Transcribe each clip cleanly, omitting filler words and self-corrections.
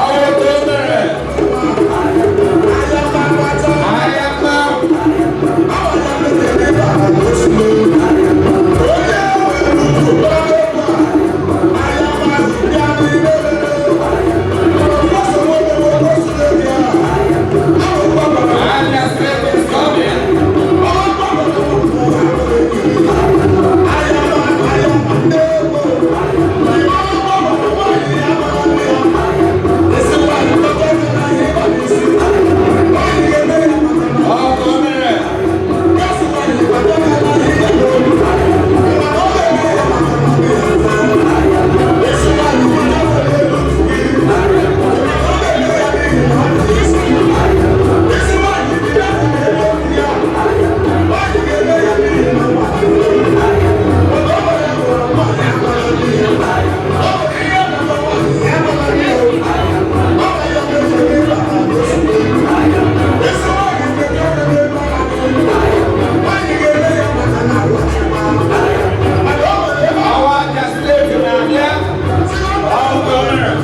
Ọwọ́ tó bẹ̀rẹ̀. Ayapa. Abia State is coming. Ọwọ́ tó bẹ̀rẹ̀. Ọwọ́ Abia State na-abịa. Ọwọ́ tó bẹ̀rẹ̀.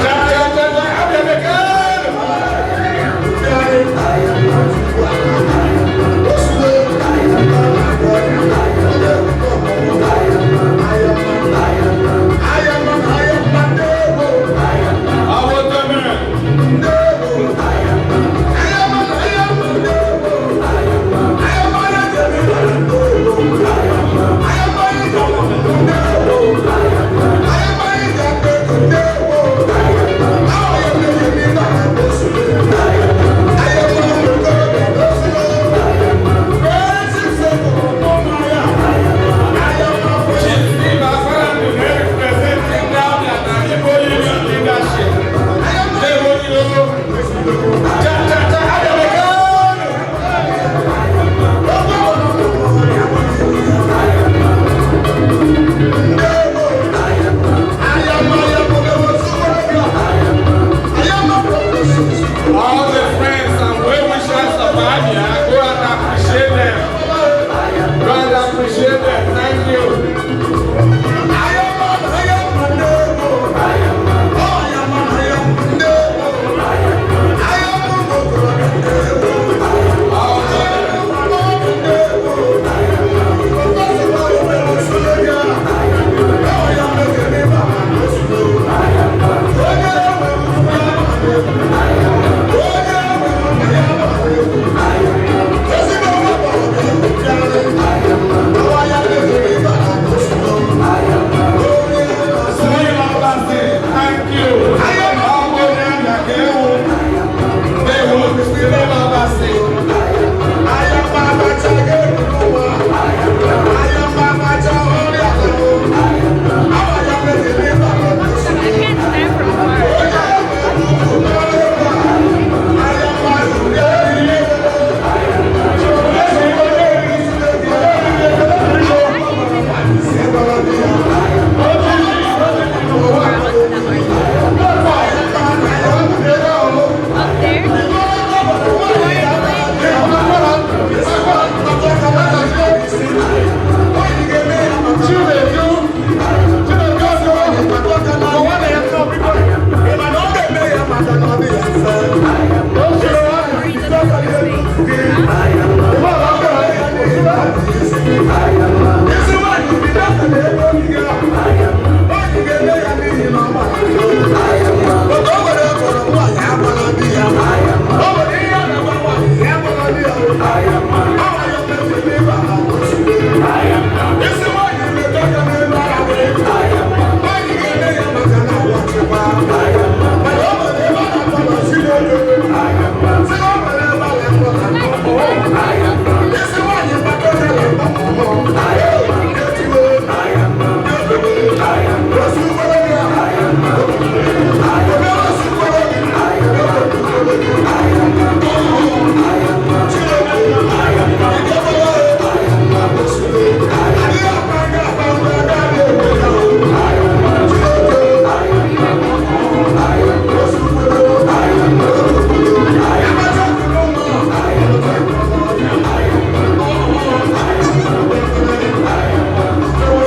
Cha cha cha cha. Abia Bekele. Ọwọ́ tó bẹ̀rẹ̀. Chief Steve Afarandu representing Abia na Igbo Union leadership. Ndewo Igbo. Cha cha cha. Abia Bekele. All the friends and well-wishers of Abia, go and appreciate them. Go and appreciate them. Thank you. All the Slim Obasi, thank you. All the Abia Kewu. Ndewo, Slim Obasi. I can't stand from far. Up there?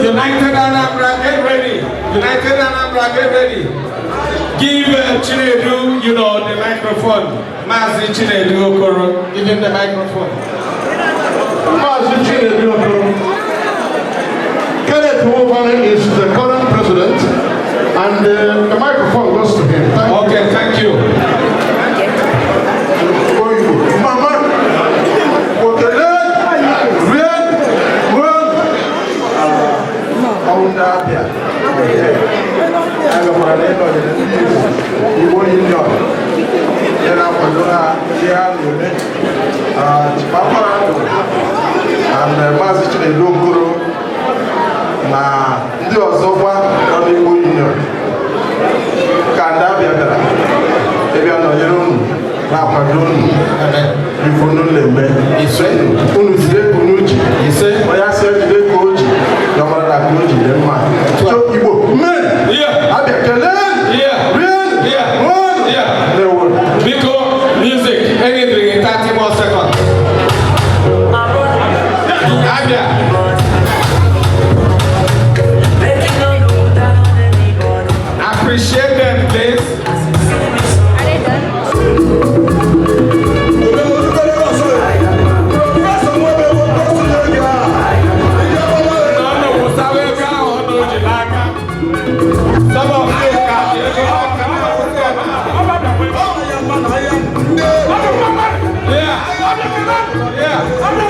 United Anambra, get ready. United Anambra, get ready. Give Chinedu the microphone. Mazi Chinedu Okoro, give him the microphone. Mazi Chinedu Okoro. Kenneth Wobane is the current president, and the microphone goes to him. Thank Okay, thank you. You. Mama, Okele, Rie, Rie, Ọnwụ ndị Abịa agakwara n'ịnọnyere ndị Igbo, Igbo Union ya na-akwado ha ihe ha na-eme. Chief Akwarandu and Maazị Chinedu Okoro na ndị ọzọkwa nọ n'Igbo Union ka ndị Abịa bịara ịbịa nọnyere unu, na-akwado unu ife unu na-eme. Unu jide ka unu ji. Onye asị jide ka o ji ya, ọ mara na ka o ji dị mma. So Igbo men, Abịa kelee, rie, ṅụọ, na-ewo. Biko, music, anything in 30 more seconds. Abia. Appreciate them, please. Are they done? No, wụsawa ego ahụ ọ na-oji n'aka. Some of you ka ego aka. Yeah. Yeah.